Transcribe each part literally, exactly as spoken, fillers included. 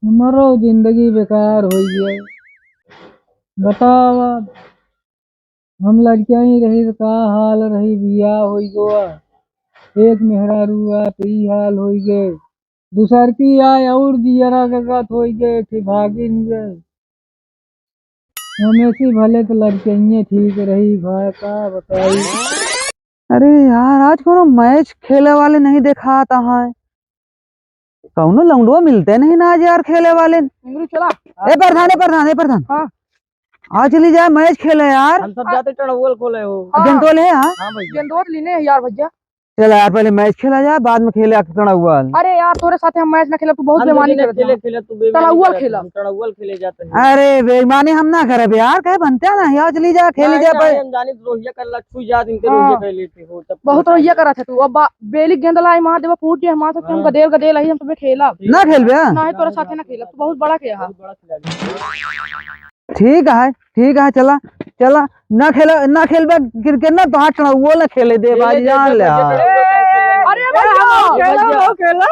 हमरो जिंदगी बेकार होइ गया। बतावा, हम लड़कियाँ ही रही तो का हाल रही, बियाह होइ गवा, एक मेहरारू आ तो ई हाल होइ गए, दूसर की आए और जियरा जगत होइ गए, फिर भागिन गए। हमेशी भले तो लड़कियाँ ठीक रही भाई, का बताई। अरे यार, आज कोनो मैच खेले वाले नहीं देखात है। कौनो लौंडवा मिलते नहीं ना आज यार खेले वाले। निमरू चला। ए प्रधान, ए प्रधान, ए प्रधान। हाँ। आ चली जाए मैच खेले यार। हम सब जाते टड़ौल खोले हो। हाँ। गेंदोल है, हाँ? हाँ भैया। गेंदोल लीने है यार भैया। चला यार, पहले मैच खेला जाए, बाद में खेले आके टड़ौल। अरे यार, तोरे साथे हम मैच ना खेलब, तू बहुत हम बेईमानी करत है। खेले, खेले, तू बेईमानी टड़ौल करत है। खेलब। हम टड़ौल खेले जाते हैं। अरे बेईमानी हम ना करब यार, कहे बनते ना, यार चली जा, खेली जा पहले। हम जानी रोहिया कर ला, छुई जा, इनके हाँ। रोहिया कर लेते हो, तब बहुत रोहिया करत है तू। अब बा-, बेली गेंद लाई मार देबा, फूट जे हमार सबके हम हाँ। गदेल, गदेल आई, हम सबे खेलब। ना खेलबे? नहीं, तोरे साथे ना खेलब, तू बहुत बड़ा के यहाँ। बहुत बड़ा खिलाड़ी। ठीक है, ठीक है, चला, चला, ना खेल, ना खेलबे क्रिकेट ना, तो हाथ चढ़ा, वो ना खेले दे, खेले बाजी दे, जान दे, ले, हाँ। अरे भैया, खेलो, खेलो।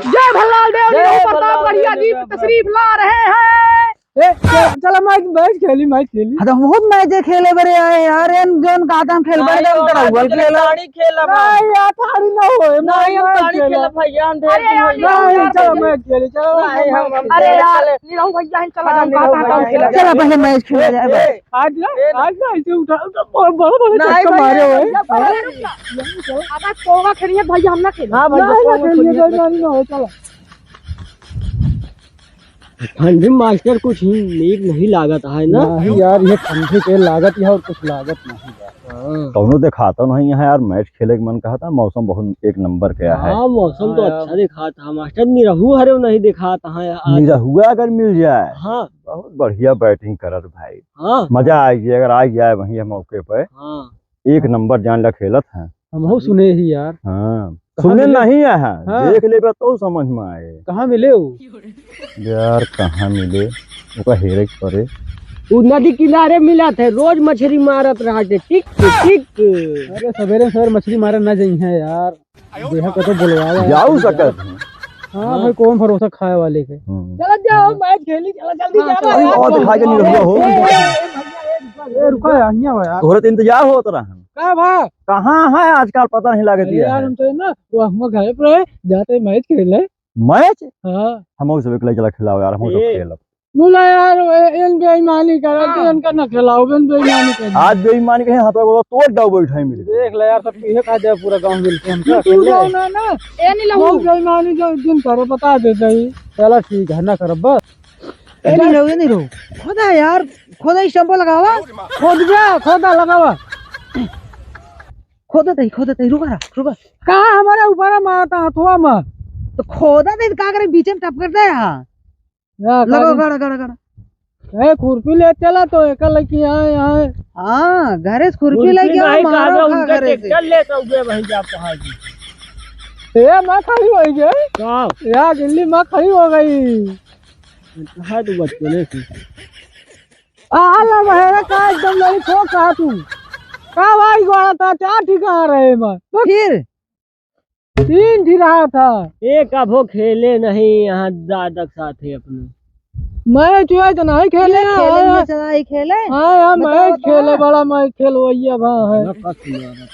जय भल्लाल देव जय निरहू प्रताप भल्लाल गढ़िया देव जी निरहू प्रताप। तशरीफ ला रहे हैं। ए, चल, चल, मैच, मैच खेली, मैच खेली। हाँ, तो बहुत मैच खेले बरे आए यार, एन जोन कहा था हम खेल बरे, नहीं, हम तो हम रहुआ आज खेला। ताड़ी खेलब हम। नहीं यार, ताड़ी ना होए, नहीं, हम मैच ताड़ी खेला। खेलब भैया, हम ढेर अरे दिन यार, हो गया। नहीं, यार, चलो, भैया। मैच खेली, चलो, नहीं, हम, हम अरे खेले, यार, चले। निरहू भैया, हम चला हाँ, जाओ, निरहू कहाँ, कहाँ भैया, खेला चला, जाए? पहले मैच खेला जाए, बस। आज ना, ए। आज ना, ऐसे उठा, उठा, बड़, बड़, बड़ नहीं, चक्कर मारे नहीं, हो। नहीं, नहीं, अब आज पोगा खेलिए भैया, हम ना खेले। हाँ, भैया, नहीं, पोगा नहीं, खेलिए, खेलिए। नहीं, नहीं, नहीं, चलो। ठंडी मास्टर कुछ ही नीक नहीं लागत है ना? नहीं यार, ये ठंडी के लागत है और कुछ लागत नहीं यार। हाँ। कौनो देखाता नहीं है यार, मैच खेले के मन कहा था, मौसम बहुत एक नंबर के है। हाँ, मौसम तो हाँ यार। अच्छा दिखाता है मास्टर, निरहू हरे नहीं दिखाता है आज। निरहुआ अगर मिल जाए, हाँ। बहुत बढ़िया बैटिंग करत भाई। हाँ। मजा आ जाए अगर आ जाए वहीं मौके पे। हाँ। एक नंबर जान ला खेलत हैं। हमहू सुने ही यार। हाँ। कहाँ सुने मिले? नहीं है, हाँ। देख लेबे तो समझ में आए। कहाँ मिले उ? यार कहाँ मिले? ओका हेरे के पड़े। उ नदी किनारे मिलत है, रोज मछरी मारत रहत है, टिक, टिक। अरे सवेरे सवेरे मछरी मारे ना जइहैं यार। देहा कतो बोलवावा है, जाऊ कभी सकत जाओ। हैं। हाँ हाँ। भाई, कौन भरोसा खाए वाले के। हम्म। चला जाओ, मैच खेली, चला जल्दी हाँ, जाओ चलो। यार। अरे, और दिखा के नहीं रखो हो। ए, ए, ए, भैया, ए, रुका, ए, रुका, यहाँ आवा यार। तोहरे तो इंतजार होत रहा। का भा? कहाँ है आजकल, पता नहीं लागत अरे है। यार, हम तो है ना, वो हम घर पर है, जाते मैच खेले। मैच? हाँ। हम सब एकला चला खिलाओ यार, हम सब ए। खेलब। बोला यार, ए-, एन बेईमानी करत, हाँ। एनका ना खिलाओ, एन बेईमानी करत। आज बेईमानी कहीं हाथ गोड़ तोड़ दो बैठे मिल। देख ले यार, सब इहे खा जाए पूरा गांव मिलके हमका तू अकेले। जाओ ना, ना। ए नहीं लहू। बहुत बेईमानी जो दिन करे बता देते ही। चला ठीक है, ना करब बस। ए नहीं रहो, ए नहीं रहो। खोदा यार, खोदा, ई शैम्पू लगावा। खोद जा, खोदा लगावा। खोदा तई, खोदा तई, रुका, रुका। कहाँ हमारे ऊपर मारता हथुआ में? तो खोदा तई, का करे, बीच में टपकता है यहाँ। या लगाओ, करी। गाड़ा, गाड़ा, गाड़ा। ए, खुरपी ले चला तो एका लड़की आए, आए। हाँ, घरे से खुरपी खुरपी लेके आओ, नहीं, मारो कहबे खा उनका घरे से। ट्रैक्टर ले तो उबे वहीं जा पहाड़ जी। ए, माँ खड़ी हो गई। का? या गिल्ली माँ खड़ी हो गई। कहा तू बच्चे ने से? आला बहेरा का एकदम लड़ी खो कहा तू? का भाई गोड़ा था, चार ठिकाना रहे माँ। फिर? तीन ठिकाना था। एक अभो खेले नहीं यहाँ दादक साथे अपने। मैच वैच नहीं खेले ये हैं, खेले हाँ। में चला ही खेले। हाँ, हाँ, बताओ मैच तो। खेले, बड़ा मैच खेलवैया भा है। ना कस मारा।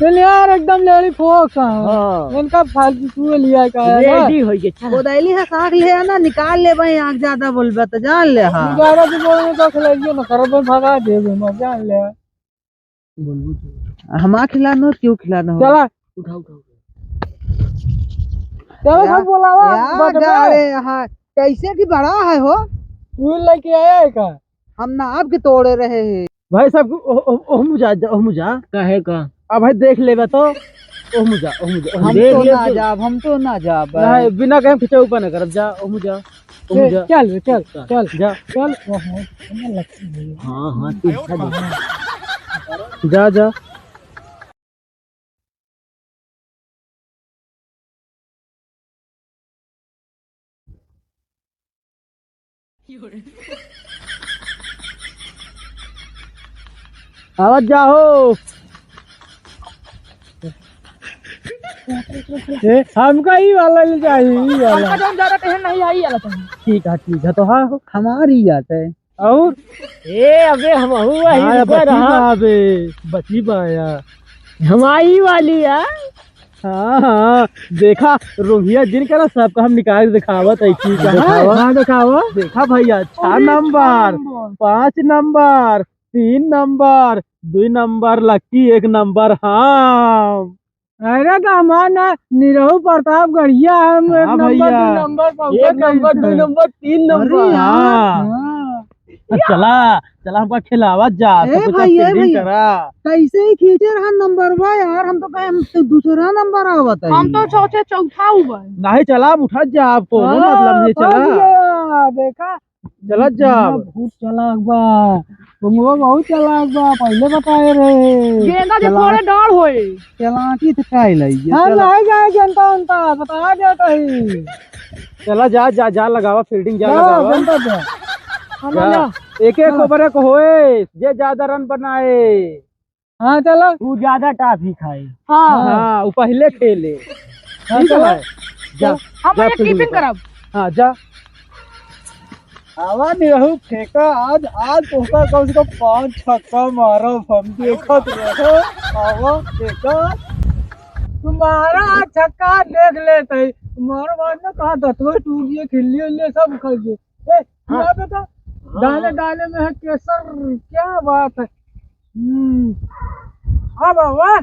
चल यार, एकदम लेडी फोक्स है। हाँ। इनका फालतू तू लिया का है ना? रेडी हो गए, चल। कोदाली है, साग ले आना, निकाल ले भाई, आग ज्यादा बोलबे तो जान ले, हाँ। निकाला तो बोल में तो खिलाइए ना, करब भगा देबे, मैं जान ले। हमार खिलाना हो, क्यों खिलाना हो? चला। उठा, उठा, उठा। चलो, यार, सब बोलावा, यार, बटवा। गाड़े, हाँ, कैसे की बड़ा है हो? तू लेके आया है का? हम ना आपके तोड़े रहे हैं। भाई साहब, ओ, ओ, ओह मुझा, ओह मुझा। काहे का? अब भाई देख लेबे तो, ओह मुझा, ओह मुझा, ओह हम मुझा। देख तो ले ना तू। जाब, हम तो ना जाब। नहीं, बिना कहीं खिंचाऊ का ना करब, जा, ओह मुझा। तुम ए, जा। चल रे, चल, चल। चल, जा। चल। हाँ, हाँ, तू जा दे। जा, जा। आवत जाओ। ए, हमका ई वाला ले जाई, ई वाला। हमका जौन ज्यादा टहन नहीं आई, ई वाला चाहिए। ठीक है, ठीक है, तो हाँ, हमारी याद है। और? ए, अबे, हमहू वही हाँ, रुका बची रहा। बा बे, बची बा या। हमारी वाली है। हाँ, हाँ, देखा, रोहिया जिन करा सबका हम निकाल के दिखावत है, ठीक है। दिखावा। हाँ, दिखावा। देखा भैया, छह अरे, नंबर, छह नंबर। पाँच नंबर, तीन नंबर, दुई नंबर लक्की, एक नंबर हम। अरे तो हमार ना निरहू प्रतापगढ़िया, हम हाँ एक नंबर, भैया। दुई नंबर, एक नंबर, दुई नंबर, तीन नंबर। अरे यार। हाँ। हाँ। तो चला, चला हमका खिलावा जा, ए तो कुछ भैया, ए फील्डिंग भैया। करा। कैसे ही खींचे रहा नंबर बा यार, हम तो कहे हम तो दूसरा नंबर आवत है। हम तो चौथे चौथा हुआ है। नहीं चला, हम उठा जा, आप कोनो हाँ, मतलब नहीं, पहुंच चला। गया, देखा। चलत जाब। बहुत चालाक बा, बंगवा बहुत चालाक बा, पहिले बताए रहे। गेंदा जे चला। थोड़े डाढ़ होए। चालाकी तो काहे लाई है, हम चला। नहीं जाए जनता उनता, बता देत ही। चला जा, जा, जा लगावा फील्डिंग, जा जा, लगावा। जनता जा। हम जा। जा। एक एक हाँ। ओवर एक होए, जे ज्यादा रन बनाए। हाँ, चलो। तू ज्यादा टाफी खाए। हाँ। हाँ, वो पहिले खेले। हाँ, ठीक चलो। है? जा, हम जा एक फील्डिंग कीपिंग पर। करब। हाँ, जा। आवा निरहू फेंका आज, आज तोहका कम से कम पाँच छक्का मारब हम, देखत रहो। आवा फेंका। तुम्हारा आज छक्का देख लेते ही, तुम्हारा बाद में कहा दतवे टूट गए, खिल्ली उल्ली सब उखड़ गए। ए, हाँ। यहाँ पे तो हाँ, डाले हाँ। डाले में है केसर, क्या बात है। हम्म। हाँ बाबा। मार,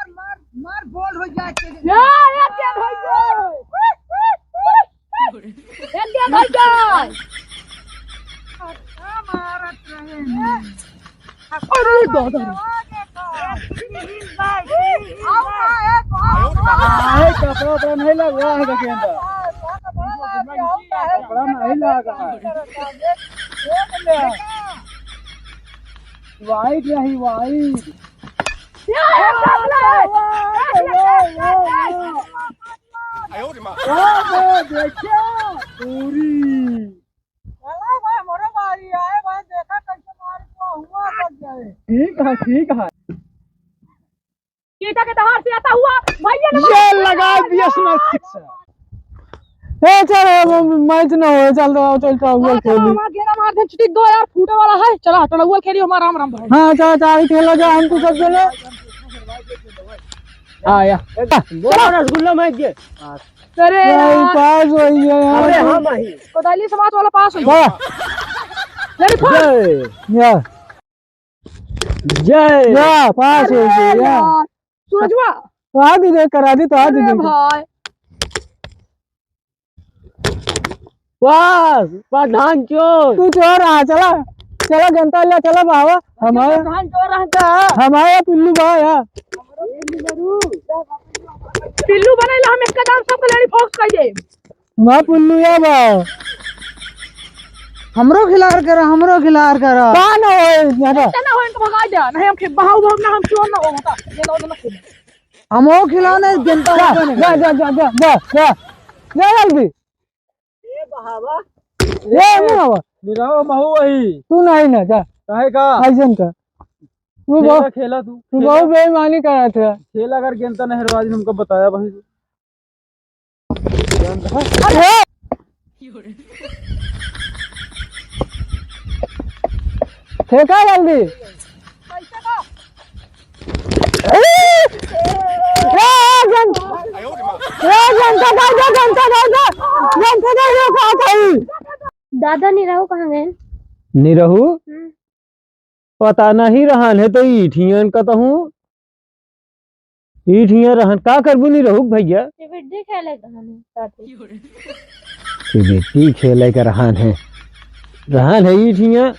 मार, मार, बोल्ड हो जाए। या, या, क्या भाई, या। एक गेंद हो गया। अच्छा मारत रहे हैं। अरे दादा रे। अरे कपड़ा तो नहीं लगा है का गेंदा। कपड़ा नहीं लगा है। वाइड रही, वाइड। वाह, वाह, वाह, वाह। वाह, वाह, देखिए, पूरी। चला भाई, हमरो बारी आए भाई, देखा कैसे मार को हुआ कर जाए। ठीक है, ठीक है। ईटा के दहाड़ से आता हुआ भैया ने ये मारा। लगा दिया इसमें सिक्स। ए, चल, अब मैच ना हो, चल, चल, चल, चल, हाँ, चलो, खेली। हमारा गेंदा मार दे, चिटिक दो यार, फूटे वाला है। चला, टड़ौल खेली, हमारा राम राम भाई। हाँ, चल, चल, खेला जा, हम तो सब जने। हाँ, या। चलो, रसगुल्ला मैं दे। अरे यार, यार। पास हो गया यार। अरे हाँ भाई। कोदाली समाज वाला पास हो गया। वाह। Very good। जय। या। जय। या, पास हो गया, या। यार। सूरजवा। तो आ दीजिए, करा दी, तो आ अरे दीजिए। भाई। बस, प्रधान चोर। तू चोर आ, चला। चला, जनता ले, चला बाबा। हमारे प्रधान चोर रहता। हमारे पिल्लू बा, या। पिल्लू बनेला, हम एक कदम सबके लेडी फोक्स कर दे। हमारा पुल्लू या बा। हमरो खिलार करा, हमरो खिलार करा। का ना होए, ज्यादा। ऐसा ना होए, इनको भगा दे। नहीं, हम खे-, बहाव भाव ना, हम चोर ना हो, बता। ये लो, ना खेल। हमो खिलाने जनता जा, होता नहीं। जा, जा, जा, जा, जा, जा। जा जल्दी। ए बहावा। ए, नहीं हवा। निरहो महू वही। तू नहीं ना, जा। काहे का? ऐसन का। तू खेला, बहुत, खेला तू, तू खेला। बहुत बेईमानी करत है। खेला अगर गेंद तो नहीं हरवा दी, हमको बताया वही। अरे! फेंका जल्दी। ए, ए, गन-, ए, गंता दे दे, गंता दे दे, गंता दे दे, का कही? दादा निरहू कहाँ गए? निरहू? हम्म। पता नहीं रहन है तो ईठियन कतहूँ। ईठियन रहन, का करबू निरहू भैया? चिबिड्डी खेले रहन है साथे। चिबिड्डी खेले के रहन है। रहन है ईठियन।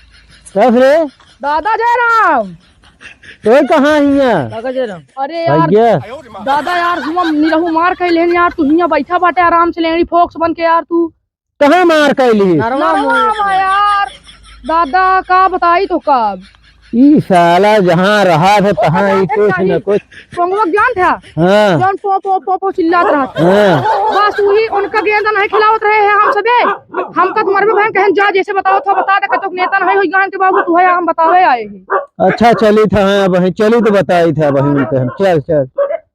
कस रे? दादा जयराम। तो कहाँ हिया? काका जयराम। अरे यार, भैया। दादा यार, हुआ निरहू मार कइ लेन यार, तू हिया बैठा बाटे आराम से लेंगड़ी फोक्स बन के यार तू। कहाँ मार कइ ली? नरवा नरवा मोड़ में यार, दादा का बताई तो कब। ई साला जहाँ रहा था तहाँ ई कुछ न कुछ। पोंगवा ज्ञान था? हाँ। जौन पो, पो, पो, पो चिल्लात रहा था। हाँ। बस वही उनका गेंद नहीं खिलावत रहे हैं हम सबे। हमका तुम्हारे में बहन कहन जा, जैसे बताओ था, बता दे, कतोक नेता नहीं होई गान के बाबू, तू है, हम बतावे आए हैं। अच्छा, चली था, हाँ, अब वहीं चली तो बताई था, वहीं उनके हम, चल, चल।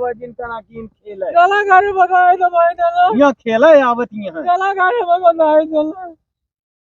हवा जिनका ना कीन खेले। चला घरे बताए दो भाई, चला। यहाँ खेले आवत यहाँ। चला घरे बताए, चला।